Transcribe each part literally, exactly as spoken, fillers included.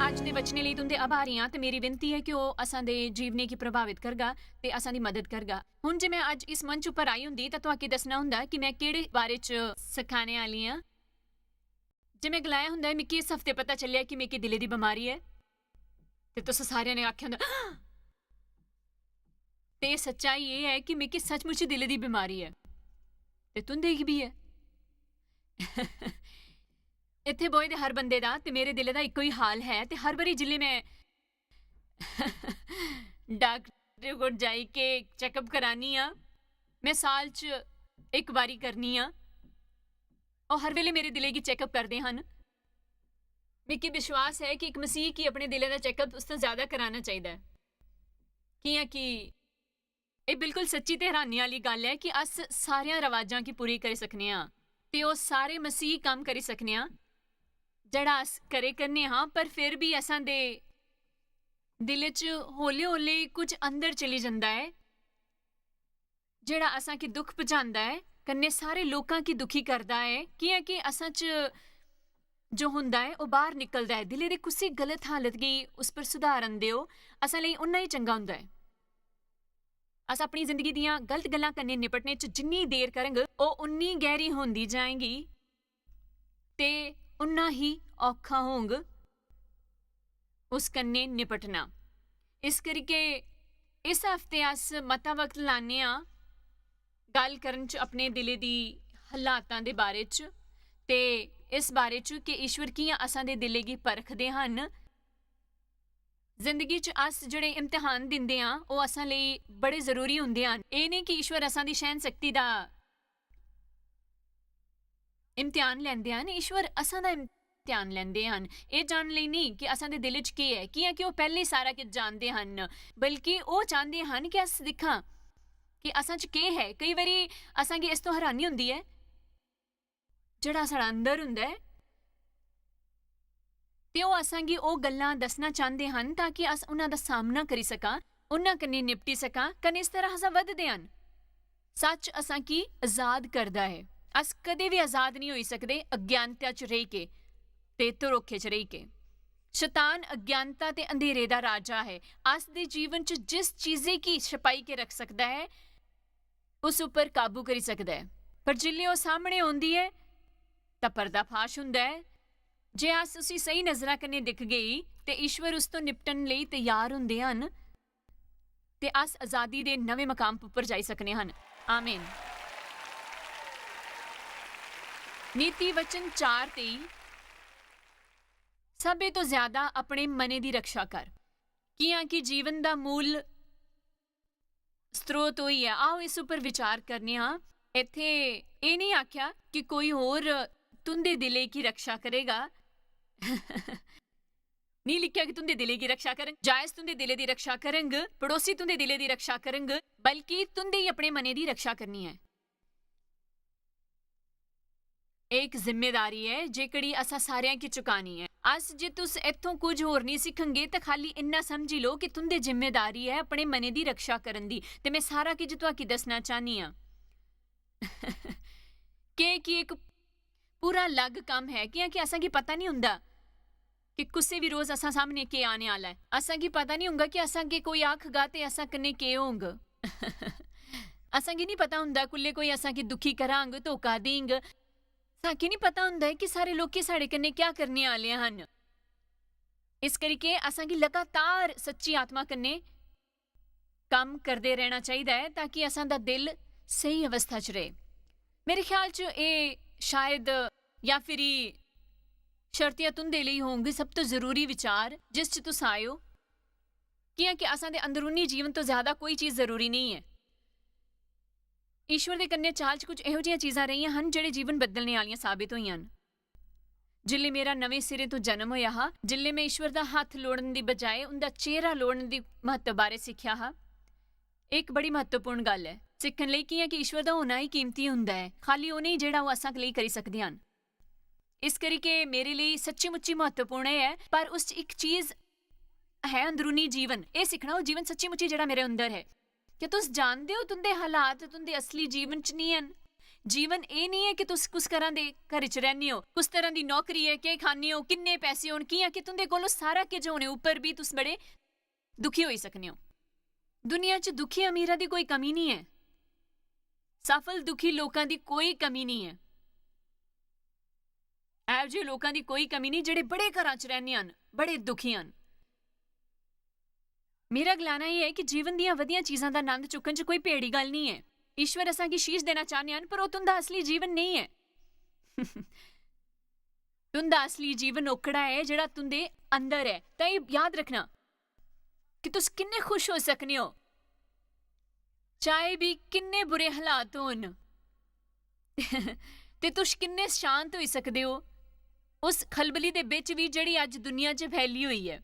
अज्ज दे वचने लेई तुं'दे आभारी आं ते मेरी विनती ऐ कि ओह् असां दे जीवने गी प्रभावित करगा ते असां दी मदद करगा। हुन जे मैं अज्ज इस मंच उप्पर आई हुंदी तां तुहां की दस्सना हुंदा कि मैं केह्ड़े बारे च सखाने आह्ली आं। जे मैं गलाया हुंदा ऐ, "मिगी इस हफ्ते पता चलेआ कि मिगी दिलै दी बमारी ऐ," ते तुस सारेआं ने आखेआ होंदा, ते सच्चाई एह् ऐ कि मिगी सचमुच दिलै दी बमारी ऐ, ते तुं'दे गी बी ऐ। इत्थै बौहे दे हर बंदे दा ते मेरे दिलै दा इक्को ही हाल ऐ, ते हर बारी जिसलै मैं डाक्टर कोल जाइयै चैकअप करानी आं, मैं साल च इक बारी करनी आं, ओह् हर बेले मेरे दिलै गी चैकअप करदे हन। मिगी विश्वास ऐ कि इक मसीह गी अपने दिलै दा चैकअप उस तो ज्यादा कराना चाहिदा ऐ, कि'यां कि एह् बिल्कुल सच्ची ते हैरानी आह्ली गल्ल ऐ कि अस सारियां रवाजां गी पूरी करी सकने आं ते ओह् सारे मसीही कम्म करी सकने आं जेह्ड़ा अस करे करने आं, पर फिर बी असां दे दिलै च हौले-हौले कुछ अंदर चली जंदा ऐ, जेह्ड़ा असां गी दुख पजांदा ऐ, कन्नै सारे लोकां गी दुखी करदा ऐ, कि'यां कि असां च जो होंदा ऐ, ओह् बाह्र निकलदा ऐ। दिलै दी कुसै गलत हालत गी उस पर सुधार आंदे ओ, असां लेई उन्ना ही चंगा होंदा ऐ। अस अपनी जिंदगी दियां गलत गल्लां कन्नै निपटने च जिन्नी देर करंग, ओह् उन्नी गैह्री होंदी जाएंगी ते उन्ना ही औखा होंग उस कन्नै निपटना। इस करियै इस हफ्ते अस मता वक्त लाने आं गल्ल करन च अपने दिलै दी हालातां दे बारे च ते इस बारे च कि ईश्वर कि'यां असां दे दिलै गी परखदे हन। जिंदगी च अस जेह्ड़े इम्तिहान दिंदे आं, ओह् असां लेई बड़े जरूरी होंदे हन। एह् नेईं कि ईश्वर असां दी सैह्न शक्ति दा इम्तिहान लैंदे हन, ईश्वर असां दा इम्तिहान लैंदे हन। एह् जानने लेई नेईं कि असां दे दिल च केह् ऐ, कि'यां कि ओह् पैह्लें सारा किश जानदे हन, बल्कि ओह् चांह्दे हन कि अस दिक्खां कि असां च केह् ऐ। केई बारी असां गी इस तो हैरानी होंदी ऐ, जेह्ड़ा साढ़ा अंदर होंदा ऐ, ते ओह् असां गी ओह् गल्लां दस्सना चांह्दे हन तां कि अस उन्हां दा सामना करी सकां, उन्हां कन्नै निपटी सकां, कन्नै इस तरह असां बधदे हन। सच्च असां गी आजाद करदा ऐ। अस कदें बी आजाद निं होई सकदे अज्ञानता च रेही के ते धरोखे च रेही के। शतान अज्ञानता ते अंधेरे दा राजा ऐ। अस दे जीवन च जिस चीजै गी छपाई के रख सकदा ऐ, उस उप्पर काबू करी सकदा ऐ, पर जिसलै ओह् सामनै औंदी ऐ, तां पर्दाफाश होंदा ऐ। जे अस उसी स्हेई नजरा कन्नै दिखगे ते ईश्वर उस तो निपटन लेई त्यार होंदे हन, ते अस आजादी दे नमें मकाम उप्पर जाई सकने हन। आमीन। नीति वचन चार तेई, "सब्भै तो ज्यादा अपने मनै दी रक्षा कर, कि'यां कि जीवन दा मूल स्रोत होई ऐ।" आओ इस उप्पर विचार करने आं। इत्थै एह् नेईं आखेआ कि कोई होर तुं'दे दिलै गी रक्षा करेगा। नेईं लिखेआ कि तुं'दे दिलै गी रक्षा करंग, जायज तुं'दे दिलै दी रक्षा करंग, पड़ोसी तुं'दे दिलै दी रक्षा करंग, बल्कि तुं'दे ही अपने मनै दी रक्षा करनी ऐ। एह् इक जिम्मेदारी ऐ जेह्कड़ी असां सारेआं गी चुकानी ऐ। अस जे तुस इत्थों कुछ होर नेईं सिक्खगे तां खाली इन्ना समझी लो कि तुं'दी जिम्मेदारी ऐ अपने मनै दी रक्षा करन दी, ते में सारा किश तुआकी दस्सना चाह्न्नी आं। केह् कि इक पूरा अलग कम्म ऐ, कि'यां कि असां गी पता निं होंदा कि कुसै बी रोज असां सामनै केह् आने आह्ला ऐ। असां गी पता निं होंदा कि असां अग्गें कोई आखगा ते असां कन्नै केह् होंग। असां गी निं पता होंदा कुल्लै कोई असां गी दुखी करांग, धोखा देंग। असां गी निं पता होंदा ऐ कि सारे लोकी साढ़े कन्नै क्या करने आह्ले हन। इस करियै असां गी लगातार सच्ची आत्मा कन्नै कम्म करदे रैह्ना चाहिदा ऐ ताकि असां दा दिल स्हेई अवस्था च रहे। मेरे ख्याल च एह् शायद या फिरी शर्तियां तुं'दे लेई होंग सब तो जरूरी विचार जिस च तुस आए ओ, कि'यां कि असां दे अंदरूनी जीवन तो ज्यादा कोई चीज जरूरी नेईं ऐ। ईश्वर दे कन्नै चाल च कुछ एहो जिहियां चीजां रेहियां हन जेह्ड़े जीवन बदलने आह्लियां साबित होइयां न। जिसलै मेरा नमें सिरे तो जन्म होया हा, जिसलै में ईश्वर दा हत्थ लोड़न दी बजाए उं'दा चेहरा लोड़न दी म्हत्तव बारै सिक्खेआ हा, एह् इक बड़ी म्हत्तवपूर्ण गल्ल ऐ। सिक्खन लेई कि'यां कि ईश्वर दा होना ही कीमती हुंदा ऐ, खाली ओह् नेईं जेह्ड़ा ओह् असां लेई करी सकदे हन। इस करी के मेरे लेई सच्ची मुच्ची म्हत्तवपूर्ण ऐ, पर उस च इक चीज है अंदरूनी जीवन। एह् सिक्खना ओह् जीवन सच्ची मुच्ची जेह्ड़ा मेरे अंदर ऐ। क्या तुस जानदे ओ तुं'दे हालात तुं'दे असली जीवन च निं हैन? जीवन एह् निं ऐ कि तुस कुस घरां दे, घर च रैह्ने ओ, कुस तरह दी नौकरी ऐ, केह् खाने ओ, किन्ने पैसे होन, कि'यां कि तुं'दे कोल सारा किश होने उप्पर बी तुस बड़े दुखी होई सकने ओ। दुनिया च दुखी अमीरां दी कोई कमी निं ऐ। सफल दुखी लोकां दी कोई कमी निं ऐ। एहो जे लोकां दी कोई कमी निं जेह्ड़े बड़े घरां च रैह्ने हन, बड़े दुखी हन। मेरा गलाना एह् ऐ कि जीवन दियां वधियां चीजां दा नंद चुक्कन च कोई भेड़ी गल्ल निं ऐ। ईश्वर असां गी शीश देना चाह्ने हन, पर ओह् तुं'दा असली जीवन नेईं ऐ। तुं'दा असली जीवन ओह्कड़ा ऐ जेह्ड़ा तुं'दे अंदर ऐ। तां एह् याद रखना कि तुस किन्ने खुश होई सकने ओ, चाहे बी किन्ने बुरे हालात होन। ते तुस किन्ने शांत होई सकदे ओ उस खलबली दे बिच बी जेह्ड़ी अज्ज दुनिया च फैली होई ऐ।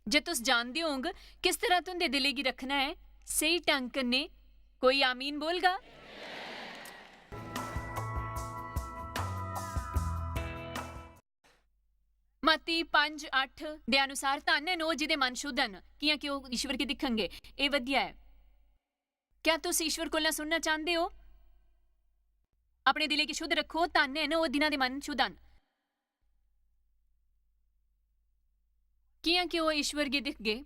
जे तुस जानदे होंग किस तरह तुं'दे दिलै गी रक्खना ऐ स्हेई ढंग कन्नै, कोई आमीन बोलगा? मत्ती पंज अट्ठ दे अनुसार, "धन्न न ओह् जि'दे मन शुद्ध न, कि'यां कि ओह् ईश्वर गी दिक्खनगे।" एह् वधिया ऐ। क्या तुस ईश्वर कोला सुनना चांह्दे ओ? अपने दिलै गी शुद्ध रक्खो, धन्न न ओह् जि'नां दे मन शुद्ध न, कि'यां कि ओह् ईश्वर गी दिखगे।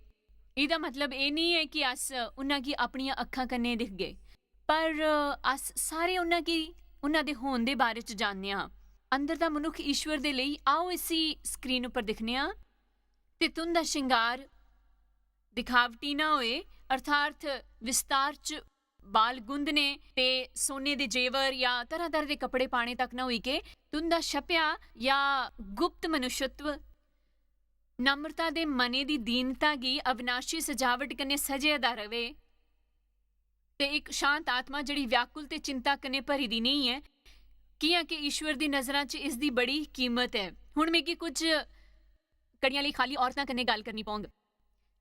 एह्दा मतलब एह् निं ऐ कि अस उन्हां गी अपनियां अक्खां कन्नै दिखगे, पर, अ, अस सारे उन्हां गी, उन्हां दे होन दे बारे च जानने आं। अंदर दा मनुक्ख ईश्वर दे लेई, आओ इसी स्क्रीन उप्पर दिक्खने आं। ते तुं'दा श्रृंगार दिखावटी ना होए, अर्थात विस्तार च बाल गुंदने ते सोने दे जेवर या तरह-तरह दे कपड़े पाने तक ना होई के तुं'दा छप्या या गुप्त मनुष्यत्व नम्रता दे मने दी दीनता गी अविनाशी सजावट कन्नै सजे दा र'वै, ते इक शांत आत्मा जेह्ड़ी व्याकुल ते चिंता कन्नै भरी दी नेईं ऐ, कि'यां कि ईश्वर दी नजरां च इसदी बड़ी कीमत ऐ। हुन मिगी कुछ घड़ियां लेई खाली औरतां कन्नै गल्ल करनी पौंग,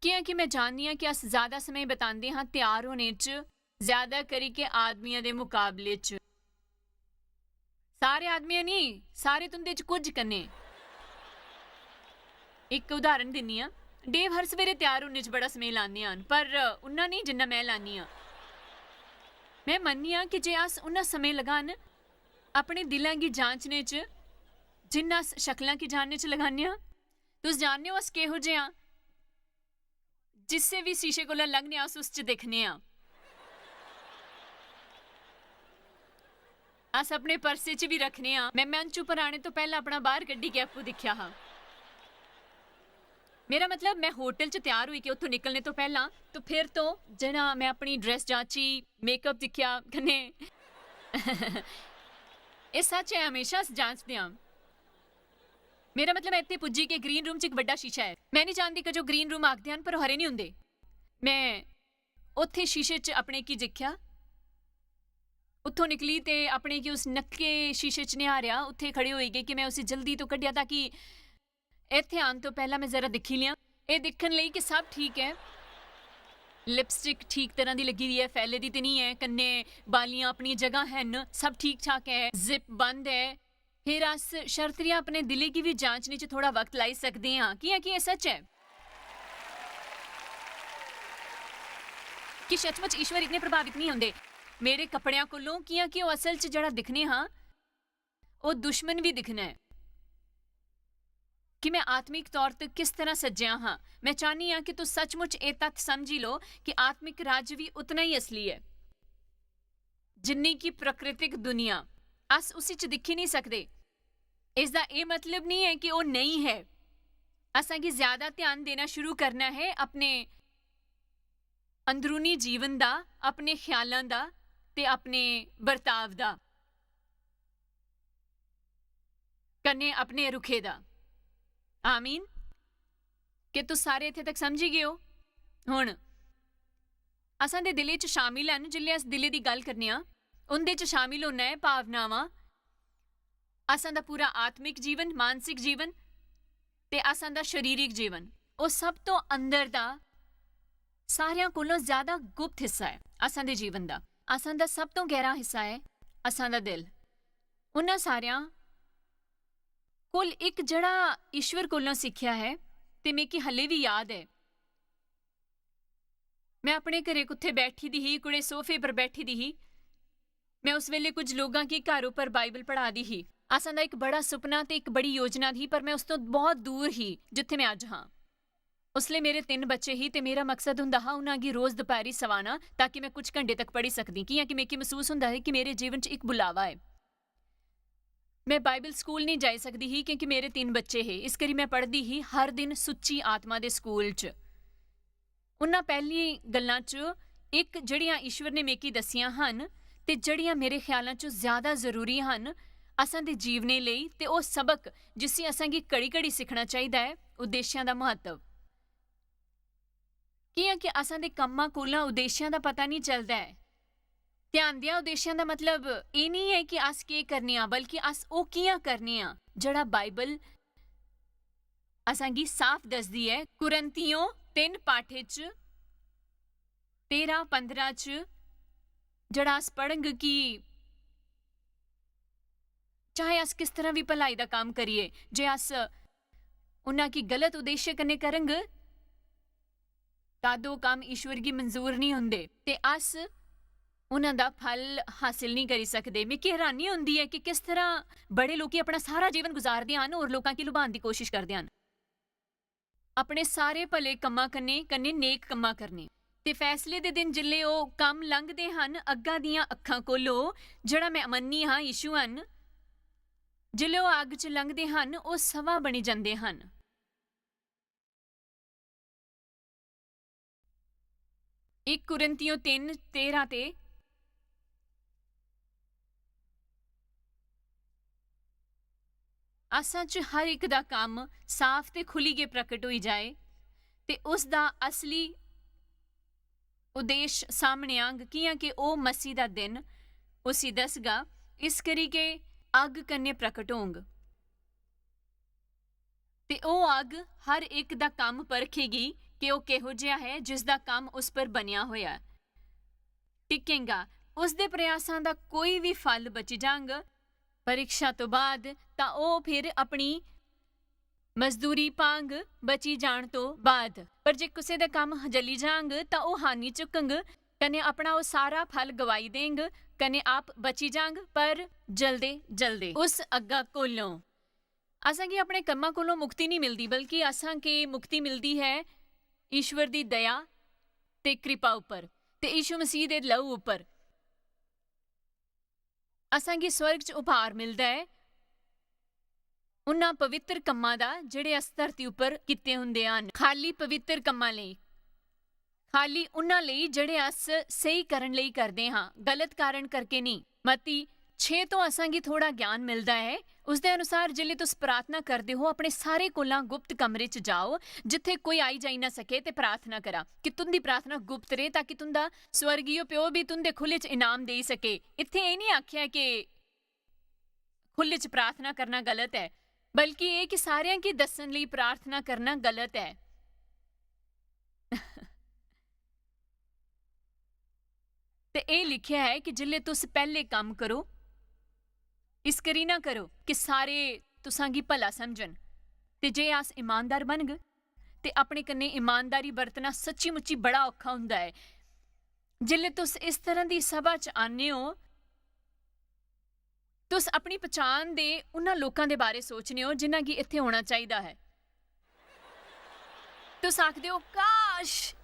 कि'यां कि में जाननी आं कि अस ज्यादा समें बतांदे हां त्यार होने च, ज्यादा करी के आदमियां दे मुकाबले च। सारे आदमियां नेईं, सारे तुं'दे च कुछ कन्नै। इक उदाहरण दिन्नी आं, डेव हर सवेरे त्यार होने च बड़ा समें लाने आं, पर उन्ना नेईं जिन्ना में लानी आं। में मन्नी आं कि जे अस उन्ना समें लगान अपने दिलां गी जांचने च, जिन्ना अस शक्लां गी जानने च लगाने आं, तुस जानने ओ अस केहो जे आं? जिस्सै बी शीशे कोला लंघने आं, अस उस च दिक्खने आं। अस अपने पर्से च बी रक्खने आं। में मंच उप्पर आने तो पैह्ला अपना बाह्र कड्ढी के आपूं दिक्खेआ हा। मेरा मतलब, में होटल च त्यार होई के उत्थों निकलने तो पैह्ला, तो फिर तो जेह्ड़ा में अपनी ड्रेस जांची, मेकअप दिक्खेआ, कन्नै एह् सच ऐ, हमेशा अस जांचदे आं। मेरा मतलब, में इत्थै पुज्जी के ग्रीन रूम च इक बड्डा शीशा ऐ। में निं जानदी कि जो ग्रीन रूम आखदे हन, पर ओह् हरे निं होंदे। में उत्थै शीशे च अपने गी दिक्खेआ, उत्थों निकली ते अपने गी उस नक्के शीशे च निहारेआ, उत्थै खड़े होई गे कि में उसी जल्दी तो कड्ढेआ ताकि इत्थै आन तो पैह्ला में जरा दिक्खी लियां, एह् दिक्खन लेई कि सब ठीक ऐ। लिपस्टिक ठीक तरह दी लग्गी दी ऐ, फैले दी ते निं ऐ, कन्नै बालियां अपनी जगह हैन, सब ठीक ठाक ऐ, जिप बंद ऐ। फिर अस शर्तरिया अपने दिलै गी बी जांचने च थोड़ा वक्त लाई सकदे आं, कि'यां कि एह् सच ऐ कि सचमुच ईश्वर इतने प्रभावित निं होंदे मेरे कपड़ेआं कोलों, कि'यां कि ओह् असल च जेह्ड़ा दिक्खने हां, ओह् दुश्मन बी दिक्खना ऐ कि में आत्मिक तौर ते किस तरह सज्जेआ हां। में चाह्न्नी आं कि तुस सचमुच एह् तत्थ समझी लो कि आत्मिक राज्य बी उतना ही असली ऐ जिन्नी कि प्राकृतिक दुनिया। अस उसी च दिक्खी निं सकदे। इसदा एह् मतलब निं ऐ कि ओह् नेईं है। असां गी ज्यादा ध्यान देना शुरू करना है अपने अंदरूनी जीवन दा, अपने ख्यालां दा ते अपने बर्ताव दा, कन्नै अपने रुखे दा। आमीन। क्या तुस सारे इत्थै तक समझी गे ओ? हुन असां दे दिलै च शामिल हन, जिसलै अस दिलै दी गल्ल करने आं, उं'दे च शामिल होना ऐ भावनावां, असां दा पूरा आत्मिक जीवन, मानसिक जीवन ते असां दा शरीरिक जीवन। ओह् सब तो अंदर दा, सारेआं कोलों ज्यादा गुप्त हिस्सा ऐ असां दे जीवन दा। असां दा सब तो गैह्रा हिस्सा ऐ असां दा दिल। उन्हां सारेआं कोल इक जेह्ड़ा ईश्वर कोलों सिक्खेआ ऐ ते मिगी हल्ले बी याद ऐ। में अपने घरे कुत्थे बैठी दी ही, कुड़े सोफे पर बैठी दी ही। मैं उस वेले कुछ लोगां गी घर उप्पर बाइबल पढ़ा दी ही। असां दा इक बड़ा सुपना ते इक बड़ी योजना ही, पर मैं उस तों बहुत दूर ही जित्थे मैं अज्ज हां। उसले मेरे तिन्न बच्चे ही ते मेरा मकसद हुंदा हा उन्हां गी रोज दपैहरी सवाना, ताकि मैं कुछ घंटे तक पढ़ी सकदी, कियां कि मिगी मसूस हुंदा हा कि मेरे जीवन च इक बुलावा ऐ। मैं बाइबल स्कूल नेईं जाई सकदी ही क्योंकि मेरे तिन्न बच्चे हे, इस करी मैं पढ़दी ही हर दिन सुच्ची आत्मा दे स्कूल च। उन्हां पैहली गल्लां च इक जेहड़ियां ईश्वर ने मिगी दस्सियां हन ते जेहड़ियां मेरे ख्यालां च ज्यादा जरूरी हन असां दे जीवने लेई, ते ओह सबक जिसी असां गी घड़ी-घड़ी सिक्खना चाहिदा ऐ, उद्देश्यां दा म्हत्तव। कियां कि असां दे कम्मां कोला उद्देश्यां दा पता नेईं चलदा ऐ। ध्यान देआ, उद्देश्यां दा मतलब एह नेईं ऐ कि अस केह करने आं, बल्कि अस ओह कियां करने आं, जेहड़ा बाइबल असां गी साफ दसदी ऐ। कुरिन्थियों तिन्न पाठे च तेरां पंदरां च जेहड़ा अस पढ़ंग कि चाहे अस किस तरह भी भलाई दा कम्म करिए, जे अस उन्हां गी गलत उद्देश्य कन्नै करंग, तां दो कम्म ईश्वर गी मंजूर नेईं हुंदे ते अस उन्हां दा फल हासिल नेईं करी सकदे। मिगी हैरानी हुंदी ऐ कि किस तरह बड़े लोकी अपना सारा जीवन गुजारदे हन और लोकां गी लुभान दी कोशिश करदे हन। अपने सारे भले कम्मां कन्नै, कन्नै नेक कम्मां करने। ते फैसले दे दिन जिसलै ओह कम्म लंघदे हन अग्गा दियां अक्खां कोलो, जेहड़ा मैं मन्नी हां यीशु हन, जिसलै ओह अग्ग च लंघदे हन, ओह सवा बनी जंदे हन। इक कुरिन्थियों तिन्न तेरां ते असां च हर इक दा कम्म साफ ते खु'ल्लियै प्रकट होई जाए ते उस दा असली उद्देश सामने आंग, कि'यां कि ओह मसीह दा दिन उसी दसगा, इस करी के अग्ग कन्नै प्रकट होंग। ते ओह अग्ग हर इक दा कम्म परखेगी कि ओह किहो जेहा ऐ जिसदा कम्म उस पर बनेआ होया ऐ। टिकेंगा, उसदे प्रयासां दा कोई बी फल बची जांग। परीक्षा तो बाद तां ओह फिर अपनी मजदूरी पांग बची जान तो बाद। पर जे कुसै दा कम्म जली जांग तां ओह हानि चुकंग, कन्नै अपना ओह सारा फल गवाई देंग, कन्नै आप बची जांग, पर जलदे जलदे उस अग्गा कोलों। असां गी अपने कम्मां कोलों मुक्ति नहीं मिलदी, बल्कि असां गी मुक्ति मिलदी है ईश्वर दी दया ते कृपा उप्पर ते यीशु मसीह दे लहू उप्पर। असां गी स्वर्ग च उपहार मिलदा ऐ उन्हां पवित्र कम्मां दा जेहड़े अस धरती उप्पर कीते हुंदे हन, खाली पवित्र कम्मां लेई, खाली उन्हां लेई जेहड़े अस स्हेई करन लेई करदे हां, गलत कारण करके नेईं। मत्ती छे तो असां गी थोड़ा ज्ञान मिलदा ऐ। उसदे अनुसार जिसलै तुस प्रार्थना करदे हो, अपने सारे कोलां गुप्त कमरे च जाओ, जित्थे कोई आई जाई ना सके, ते प्रार्थना करा कि तुंदी प्रार्थना गुप्त रहे, ताकि तुंदा स्वर्गीय प्यो भी तुंदे खु'ल्ले च इनाम देई सके। इत्थे एह नेईं आखेआ कि खु'ल्ले च प्रार्थना करना गलत ऐ, बल्कि एह कि सारेआं गी दस्सन लेई प्रार्थना करना गलत ऐ। ते एह लिखेआ ऐ कि जिसलै तुस पैहले कम्म करो, इस करी ना करो कि सारे तुसां गी भला समझन। ते जे अस ईमानदार बनग, ते अपने कन्नै ईमानदारी बरतना सच्ची मुच्ची बड़ा औखा हुंदा ऐ। जिसलै तुस इस तरह दी सभा च आने ओ, तुस अपनी पछान दे उन्हां लोकां दे बारे सोचने ओ जिन्हां गी इत्थे होना चाहिदा ऐ। तुस आखदे ओ, "काश,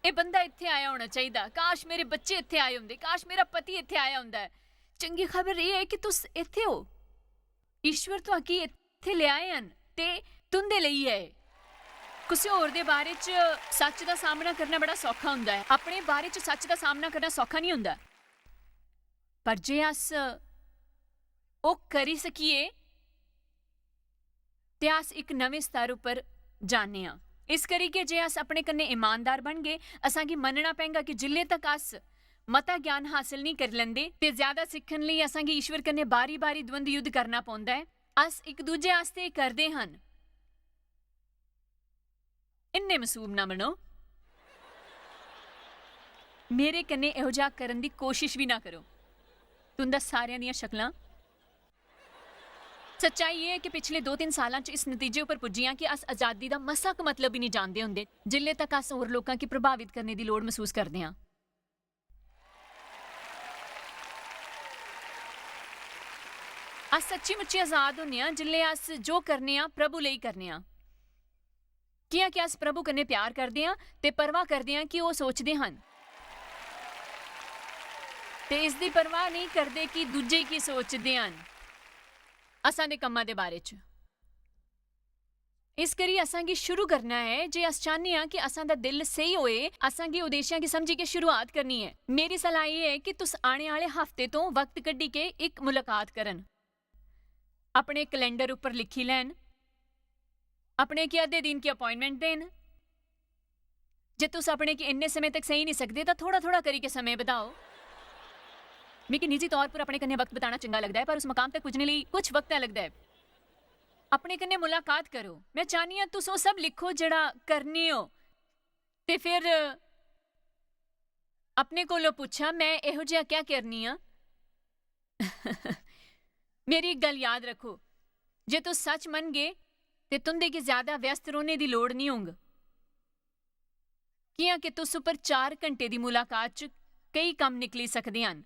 एह बंदा इत्थे आया होना चाहिदा, काश मेरे बच्चे इत्थे आए होंदे, काश मेरा पति इत्थे आया होंदा ऐ।" चंगी खबर एह ऐ कि तुस इत्थे ओ। ईश्वर तुआकी इत्थे लेआए हन ते तुंदे लेई ऐ। कुसै होर दे बारे च सच्च दा सामना करना बड़ा सौखा हुंदा ऐ, अपने बारे च सच्च दा सामना करना सौखा नेईं हुंदा। पर जे अस ओह करी सकिए, ते अस इक नमें स्तर उप्पर जाने आं। इस करी के जे अस अपने कन्नै ईमानदार बनगे, असां गी मन्नना पैंगा कि जिल्ले तक अस मता ज्ञान हासल नेईं करी लैंदे ते ज्यादा सिक्खन लेई असां गी ईश्वर कन्नै बारी-बारी द्वंद युद्ध करना पौंदा ऐ। अस इक दूजे आस्तै एह् करदे हन। इन्ने मसूम ना बनो। मेरे कन्नै एहो जेहा करन दी कोशिश बी ना करो। तुं'दा सारेआं दियां शकलां। सच्चाई एह् ऐ कि पिछले दो तिन्न सालां च इस नतीजे उप्पर पुज्जी आं कि अस अजादी दा मसा क मतलब बी निं जानदे होंदे, जिल्ले तक अस होर लोकां गी प्रभावत करने दी लोड़ मसूस करदे आं। अस सच्ची मुच्ची आजाद होन्ने आं जिसलै अस जो करने आं प्रभु लेई करने आं। कि'यां कि अस प्रभु कन्नै प्यार करदे आं ते परवाह करदे आं कि ओह् सोचदे हन। ते इसदी परवाह नेईं करदे कि दूजे की सोचदे हन असां दे कम्मां दे बारे च। इस करी असां गी शुरू करना ऐ। जे अस चाह्न्ने आं कि असां दा दिल स्हेई होए, असां गी उद्देश्यां गी समझी के शुरुआत करनी ऐ। मेरी सलाह एह् ऐ कि तुस आने आह्ले हफ्ते तो वक्त कड्ढी के इक मुलाकात करन, अपने कैलेंडर उप्पर लिखी लैन, अपने गी अद्धे दिन की अपॉइंटमेंट देन। जे तुस अपने गी इन्ने समें तक सेही निं सकदे, तां थोह्ड़ा-थोह्ड़ा करियै समें बधाओ। मिगी निजी तौर पर अपने कन्नै वक्त बिताना चंगा लगदा ऐ, पर उस मकाम तक पुज्जने लेई कुछ वक्त ते लगदा ऐ। अपने कन्नै मुलाकात करो। में चाह्न्नी आं तुस ओह् सब लिखो जेह्ड़ा करने ओ, ते फिर अपने कोलों पुच्छा, "में एहो जेहा क्या करनी आं?" मेरी इक गल्ल याद रक्खो, जे तुस सच मनगे, ते तुं'दे गी ज्यादा व्यस्त रौह्ने दी लोड़ निं होंग। कि'यां कि तुस उप्पर चार घंटे दी मुलाकात च केई कम्म निकली सकदे हन।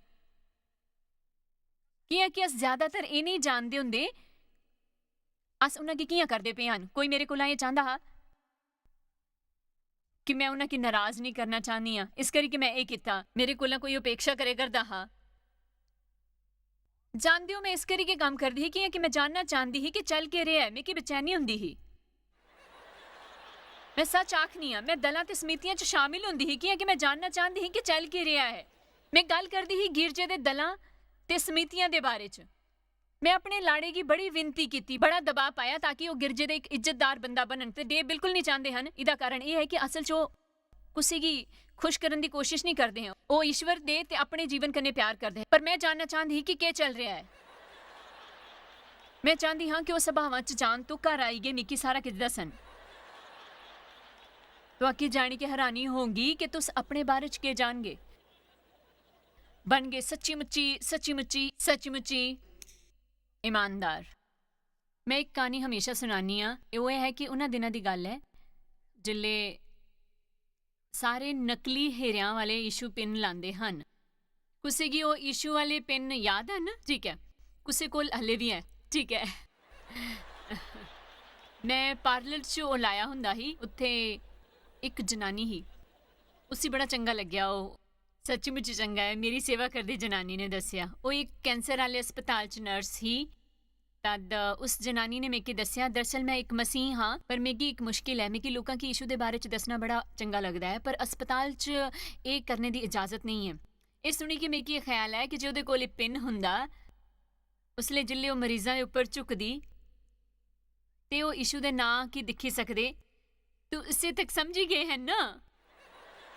कि'यां कि अस ज्यादातर एह् नेईं जानदे होंदे, अस उ'नें गी कि'यां करदे पे हन। कोई मेरे कोला एह् चांह्दा हा कि में उ'नें गी नाराज नेईं करना चाह्न्नी आं, इस करी कि में एह् कीता। मेरे कोला कोई उपेक्षा करे करदा हा। जानदे ओ, में इस करी गै कम्म करदी ही, कि'यां कि में जानना चांह्दी ही कि चल केह् रेहा ऐ। मिगी बेचैनी होंदी ही। में सच आखनी आं, में दलां ते समितियें च शामिल होंदी ही, कि'यां कि में जानना चांह्दी ही कि चल केह् रेहा ऐ। में गल्ल करदी ही गिरजे दे दलां ते समितियां दे बारे च। में अपने लाड़े गी बड़ी विनती कीती, बड़ा दबाऽ पाया ताकि ओह् गिरजे दे इक इज्जतदार बंदा बनन, ते डेव बिल्कुल निं चांह्दे हन। एह्दा कारण एह् ऐ कि असल च ओह् कुसै गी खुश करन दी कोशश निं करदे हन। ओह् ईश्वर दे ते अपने जीवन कन्नै प्यार करदे हन। पर में जानना चांह्दी ही कि केह् चल रेहा ऐ। में चांह्दी हां कि ओह् सभावां च जान तो घर आई गै मिगी सारा किश दस्सन। तुआकी जानी के हैरानी होंगी कि तुस अपने बारे च केह् जानगे। बनगे सच्ची मुच्ची, सच्ची मुच्ची, सच्ची मुच्ची ईमानदार। में इक क्हानी हमेशा सुनानी आं। एह् ओह् ऐ कि उ'नें दिनें दी गल्ल ऐ, जिसलै सारे नकली हीरेआं वाले ईशू पिन लांदे हन। कुसै गी ओह् ईशू वाले पिन याद हन? ठीक ऐ, कुसै कोल हल्ले बी ऐ। ठीक ऐ। में पार्लर च ओह् लाया होंदा ही, उत्थै इक जनानी ही, उसी बड़ा चंगा लग्गेआ ओह्। सच्ची मुच्ची चंगा ऐ, मेरी सेवा करदी जनानी ने दस्सेआ। ओह् इक कैंसर आह्ले अस्पताल च नर्स ही। तद उस जनानी ने मिगी दस्सेआ, "दरअसल में इक मसीह हां, पर मिगी इक मुश्किल ऐ। मिगी लोकां गी यीशु दे बारे च दस्सना बड़ा चंगा लगदा ऐ, पर अस्पताल च एह् करने दी इजाजत नेईं ऐ।" एह् सुनी के मिगी एह् ख्याल आया कि जे ओह्दे कोल एह् पिन होंदा, उसलै जिसलै ओह् मरीजां दे उप्पर झुकदी, ते ओह् यीशु दे नांऽ गी दिक्खी सकदे। तुस इत्थै तक समझी गे हन ना?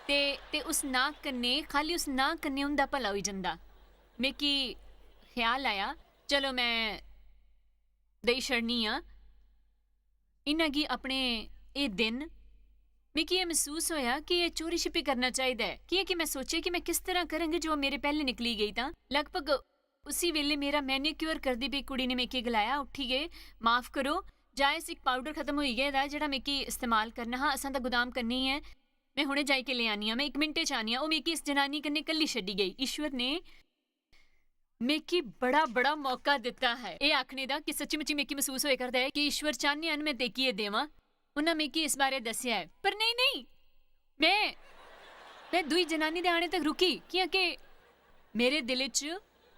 ते, ते उस नांऽ कन्नै, खाल्ली उस नांऽ कन्नै उं'दा भला होई जंदा। मिगी ख्याल आया, "चलो, में देई छड़नी आं इ'नें गी अपने एह् दिन।" मिगी एह् मसूस होएआ कि एह् चोरी छिपी करना चाहिदा ऐ, कि'यां कि में सोचेआ कि में किस तरह करङ जो मेरे पैह्लें निकली गेई तां। लगभग उसी बेल्लै मेरा मैनीक्योर करदी पेई कुड़ी ने मिगी गलाया, "उट्ठी गे, माफ करो, जायज इक पाउडर खत्म होई गेदा ऐ जेह्ड़ा मिगी इस्तेमाल करना हा, असां दा गुदाम कन्नै ऐ, में हुने जाई के लेई आनी आं, में इक मिंटे च आनी आं।" ओह् मिगी इस जनानी कन्नै कल्ली छड्डी गेई। ईश्वर ने मिगी बड़ा बड़ा मौका दित्ता ऐ एह् आखने दा कि सच्ची मुच्ची मिगी मसूस होए करदा ऐ कि ईश्वर चाह्न्ने हन में तेकी एह् देवां। उन्नै मिगी इस बारे दस्सेआ ऐ, पर नेईं, नेईं, में, में दूई जनानी दे आने तक रुकी, कि'यां के मेरे दिलै च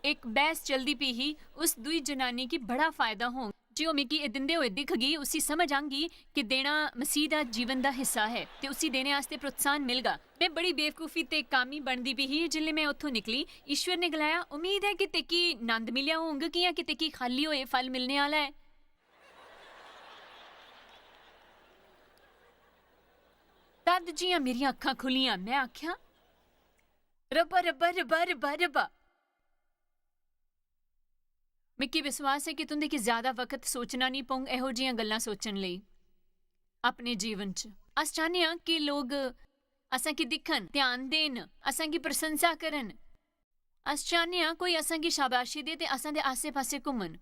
इक बैह्स चलदी पी ही, उस दूई जनानी गी बड़ा फायदा होंग। जे ओह् मिगी एह् दिंदे होए दिखगी, उसी समझ आंगी कि देना मसीह दा जीवन दा हिस्सा ऐ ते उसी देने आस्तै प्रोत्साहन मिलगा। में बड़ी बेवकूफी ते कामी बनदी पी ही जिसलै में उत्थों निकली। ईश्वर ने गलाया, "उम्मीद ऐ कि तेकी नंद मिलेआ होंग, कि'यां कि तेकी खाल्ली होए फल मिलने आह्ला ऐ।" तद जि'यां मेरियां अक्खां खु'ल्लियां, में आखेआ, "रब्बा, रब्बा, रब्बा, रब्बा, रब्बा।" मिगी विश्वास ऐ कि तुं'दे गी ज्यादा वक्त सोचना निं पौंग एहो जिहियां गल्लां सोचन लेई। अपने जीवन च अस चाह्न्ने आं कि लोक असें गी दिक्खन, ध्यान देन, असें गी प्रशंसा करन। अस चाह्न्ने आं कोई असें गी शाबाशी दे ते असें दे आस्सै-पास्सै घुम्मन।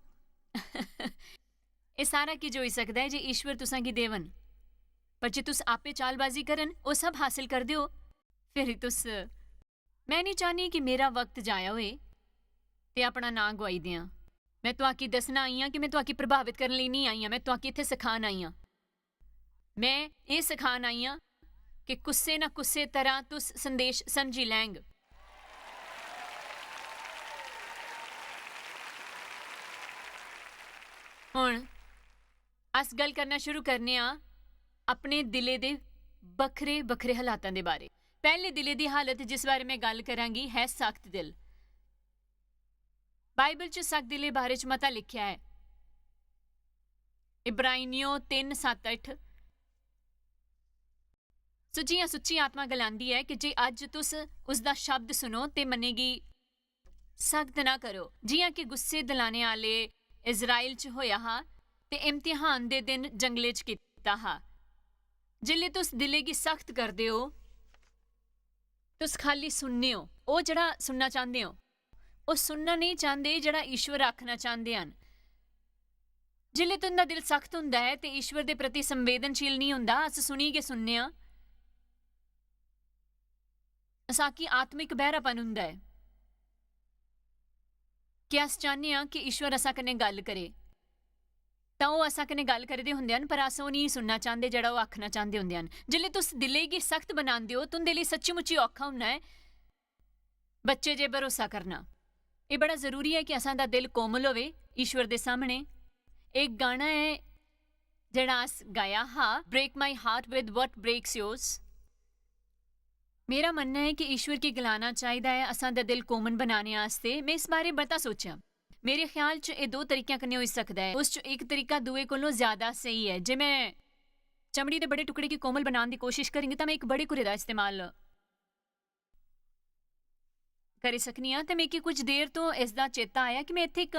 एह् सारा किश होई सकदा ऐ जे ईश्वर तुसें गी देवन। पर जे तुस आपे चालबाजी करन, ओह् सब हासल करदे ओ, फिर तुस, में निं चाह्न्नी कि मेरा वक्त जाया होए ते अपना नांऽ गोआई देआं। में तुआकी दस्सना आई आं कि में तुआकी प्रभावत करन लेई नेईं आई आं, में तुआकी इत्थै सखान आई आं। में एह् सखान आई आं कि कुसै ना कुसै तरह तुस संदेश समझी लैंग। हुन अस गल्ल करना शुरू करने आं अपने दिलै दे बक्खरे-बक्खरे हालातां दे बारे। पैह्ले दिलै दी हालत जिस बारे में गल्ल करांगी है सख्त दिल। बाइबल च सख्त दिलै बारे च मता लिखेआ ऐ। इब्रानियों तिन्न सत्त अट्ठ। सो जि'यां सुच्ची आत्मा गलांदी ऐ कि जे अज्ज तुस उसदा शब्द सुनो ते मनै गी सख्त ना करो, जि'यां कि गुस्से दिलाने आह्ले इस्राएल च होआ हा ते इम्तिहान दे दिन जंगलै च कीता हा। जिसलै तुस दिलै गी सख्त करदे ओ, तुस खाल्ली सुनने ओ, ओह् जेह्ड़ा सुनना चांह्दे ओ, ओह् सुनना नेईं चांह्दे जेह्ड़ा ईश्वर आखना चांह्दे हन। जिसलै तुं'दा दिल सख्त होंदा ऐ ते ईश्वर दे प्रति संवेदनशील नेईं होंदा, अस सुनी गै सुनने आं। असांगी आत्मिक बैहरापन होंदा ऐ। क्या अस चाह्न्ने आं कि ईश्वर असां कन्नै गल्ल करे? तां ओह् असां कन्नै गल्ल करदे होंदे हन, पर अस ओह् नेईं सुनना चांह्दे जेह्ड़ा ओह् आखना चांह्दे होंदे हन। जिसलै तुस दिलै गी सख्त बनांदे ओ, तुं'दे लेई सच्ची-मुच्ची औखा होना ऐ। बच्चे जे भरोसा करना। एह् बड़ा जरूरी ऐ कि असां दा दिल कोमल होवे ईश्वर दे सामने। इक गाना ऐ जेह्ड़ा अस गाया हा, "Break my heart with what breaks yours." मेरा मन्नना ऐ कि ईश्वर गी गलाना चाहिदा ऐ असां दा दिल कोमल बनाने आस्तै। में इस बारे मता सोचेआ। मेरे ख्याल च एह् दो तरीकें कन्नै होई सकदा ऐ। उस च इक तरीका दूए कोलों ज्यादा स्हेई ऐ। जे में चमड़ी दे बड़े टुकड़े गी कोमल बनाने दी कोशिश करगी, तां में इक बड़े घुरे दा इस्तेमाल करी सकनी आं। ते मिगी कुछ देर तो इसदा चेता आया कि में इत्थै इक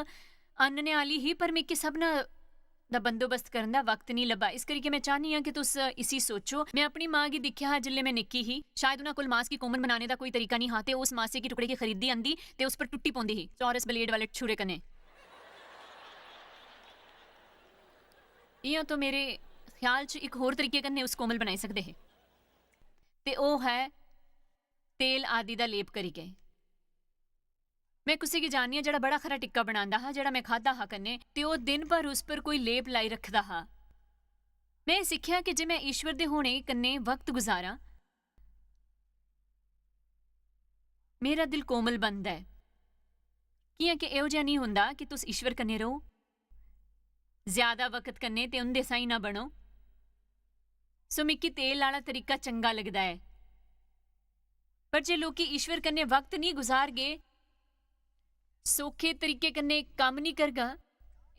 आह्नने आह्ली ही, पर मिगी सभना दा बंदोबस्त करन दा वक्त निं लब्भा। इस करियै में चाह्न्नी आं कि तुस इसी सोचो। में अपनी मां गी दिक्खेआ हा जिसलै में निक्की ही। शायद उ'नें कोल मांस गी कोमल बनाने दा कोई तरीका निं हा, ते उस मासे गी टुकड़े गी खरीददी आंदी ते उस पर टुट्टी पौंदी ही, चौरस ब्लेड वाले छुरे कन्नै। इ'यां तो मेरे ख्याल च इक होर तरीके कन्नै उस कोमल बनाई सकदे हे, ते ओह् है तेल आदि दा लेप करियै। में कुसै गी जाननी आं जेह्ड़ा बड़ा खरा टिक्का बनांदा हा, जेह्ड़ा में खाद्धा हा कन्नै, ते ओह् दिन भर उस पर कोई लेप लाई रखदा हा। में सिक्खेआ कि जे में ईश्वर दे होने कन्नै वक्त गुजारां, मेरा दिल कोमल बनदा ऐ। कि'यां कि एहो जेहा नेईं होंदा कि तुस ईश्वर कन्नै र'वो, ज्यादा वक्त कन्नै ते उं'दे साहीं ना बनो। सो मिगी तेल आह्ला तरीका चंगा लगदा ऐ। पर जे लोकी ईश्वर कन्नै वक्त नेईं गुजारगे, सौखे तरीके कन्नै कम्म नेईं करगा,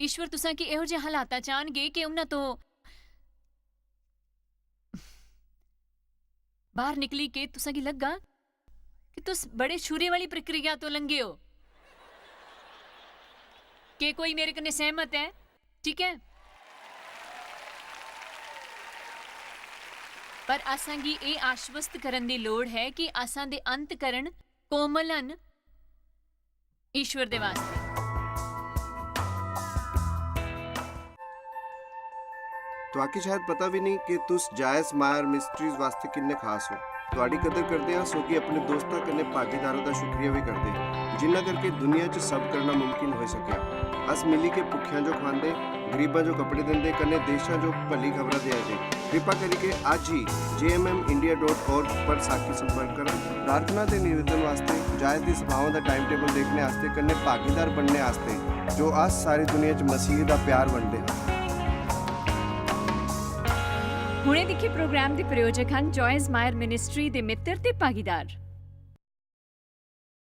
ईश्वर तुसां गी एहो जेह् हालातां च आह्नगे कि उ'न्ना तो बाह्र निकली के तुसां गी लग्गा कि तुस बड़े छुरे वाली प्रक्रिया तो लंघे ओ। के कोई मेरे कन्नै सैह्मत ऐ? ठीक ऐ? पर असां गी एह् आश्वस्त करन दी लोड़ है कि असां दे अंतकरण कोमल हन ईश्वर दे वास्ते। तुआकी शायद पता भी नहीं कि तुस जायस मायर मिस्ट्रीज वास्ते किन्ने खास हो। तुआडी कदर करदे आं, सो कि अपने दोस्तां कन्नै भागीदारां दा शुक्रिया भी करदे, जिन्ना करके दुनिया च सब करना मुमकिन होई सकेआ। अस मिली के भुक्खेआं जो खवांदे, गरीबां जो कपड़े दिंदे, कन्नै देशां जो भली खबरां देआ दे। कृपा करियै अज्ज ही J M M India dot org पर साकी संपर्क करो। प्रार्थना ते निवेदन वास्ते, जायस दी सभाओं दा टाइम टेबल देखने आस्ते, कन्नै भागीदार बनने आस्ते, जो अस सारी दुनिया च मसीह दा प्यार बंडदे हां। हुणे दिक्खे प्रोग्राम दे प्रायोजक हन जॉयस मायर मिनिस्ट्री दे मित्र ते भागीदार।